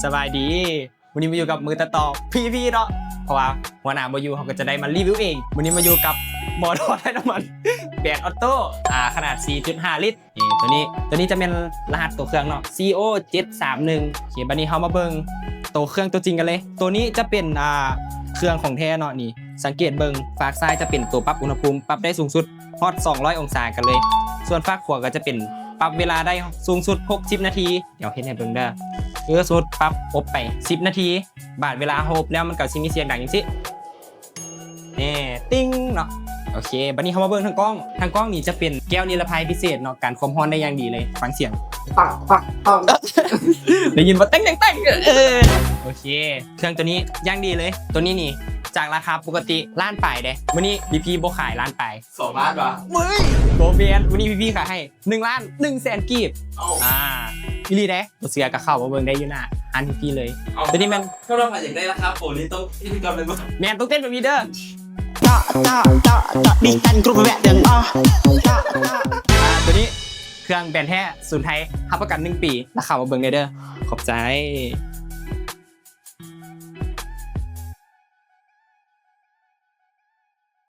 ສະບາຍດີ ມື້ນີ້ມາຢູ່ກັບມືຕັດຕໍ່ ພີ ພີ ເນາະ ເພາະວ່າຫົວໜ້າບໍ່ຢູ່ ເຮົາກໍຈະໄດ້ມາຣີວິວເອງ. ມື້ນີ້ມາຢູ່ກັບໝໍທອດໄດ້ນ້ຳມັນ ແບບອອໂຕ້ ອ່າ ຂະໜາດ ສີ່ຈຸດຫ້າລິດ. ນີ້ ໂຕນີ້ ໂຕນີ້ຈະແມ່ນລະຫັດໂຕເຄື່ອງເນາະ ຊີໂອ ເຈັດສາມໜຶ່ງ. ໂອເຄ ບັດນີ້ເຮົາມາເບິ່ງໂຕເຄື່ອງຕົວຈິງກັນເລີຍ. ໂຕນີ້ຈະເປັນ ອ່າ ເຄື່ອງຂອງແທ້ເນາະ. ນີ້ ສັງເກດເບິ່ງ ຟາກຊ້າຍຈະເປັນໂຕປັບອຸນຫະພູມ ປັບໄດ້ສູງສຸດຮອດສອງຮ້ອຍອົງສາກັນເລີຍ. ສ່ວນຟາກຂວາກໍຈະເປັນປັບເວລາໄດ້ສູງສຸດຫົກສິບນາທີ. ດຽວເຮັດໃຫ້ເບິ່ງເດີ ຄືສົມມຸດປັບອົບໄປສິບນາທີ ບາດເວລາເຮົາອົບແລ້ວ ມັນກໍຊິມີສຽງດັງຈັ່ງຊີ້ ນີ້ ຕິງເນາະ. ໂອເຄ ບັດນີ້ເຮົາມາເບິ່ງທາງກ້ອງ. ທາງກ້ອງນີ້ຈະເປັນແກ້ວນິລະໄພພິເສດເນາະ ກັນຄວາມຮ້ອນໄດ້ຢ່າງດີເລີຍ. ຟັງສຽງ ປັກ ປັກ ປັກ ໄດ້ຍິນບໍ່? ແຕ່ງ ແຕ່ງ ແຕ່ງ ເອີ ໂອເຄ ເຄື່ອງໂຕນີ້ຢ່າງດີເລີຍ. ໂຕນີ້ນີ້ຈາກລາຄາປົກກະຕິລ້ານປາຍເດ້ ມື້ນີ້ ພີ ພີ ບໍ່ຂາຍລ້ານປາຍ ສອງລ້ານວະ? ເວີ້ຍ ບໍ່ແມ່ນ ມື້ນີ້ ພີ ພີ ຂາຍໃຫ້ໜຶ່ງລ້ານໜຶ່ງແສນກີບ. ເອົ້າ ອ່າ ອີ່ຫຼີເດ້ ບໍ່ເຊື່ອກໍເຂົ້າມາເບິ່ງໄດ້ຢູ່ໜ້າຮ້ານພີ ພີ ເລີຍ. ເອົ້າ ໂຕນີ້ແມ່ນ ຖ້າວ່າໃຜຢາກໄດ້ລາຄາໂປຣນີ້ຕ້ອງເຕັ້ນກ່ອນແມ່ນບໍ່? ແມ່ນ ຕ້ອງເຕັ້ນແບບນີ້ເດີ ເຕາະ ເຕາະ ເຕາະ ເຕາະ ດິສັນກຣຸບແບບເດີມ ອໍ ເຕາະ ເຕາະ ອ່າ ໂຕນີ້ເຄື່ອງແບຣນແທ້ສູນໄທ ຮັບປະກັນໜຶ່ງປີ. ລາຄາມາເບິ່ງໄດ້ເດີ ຂອບໃຈ.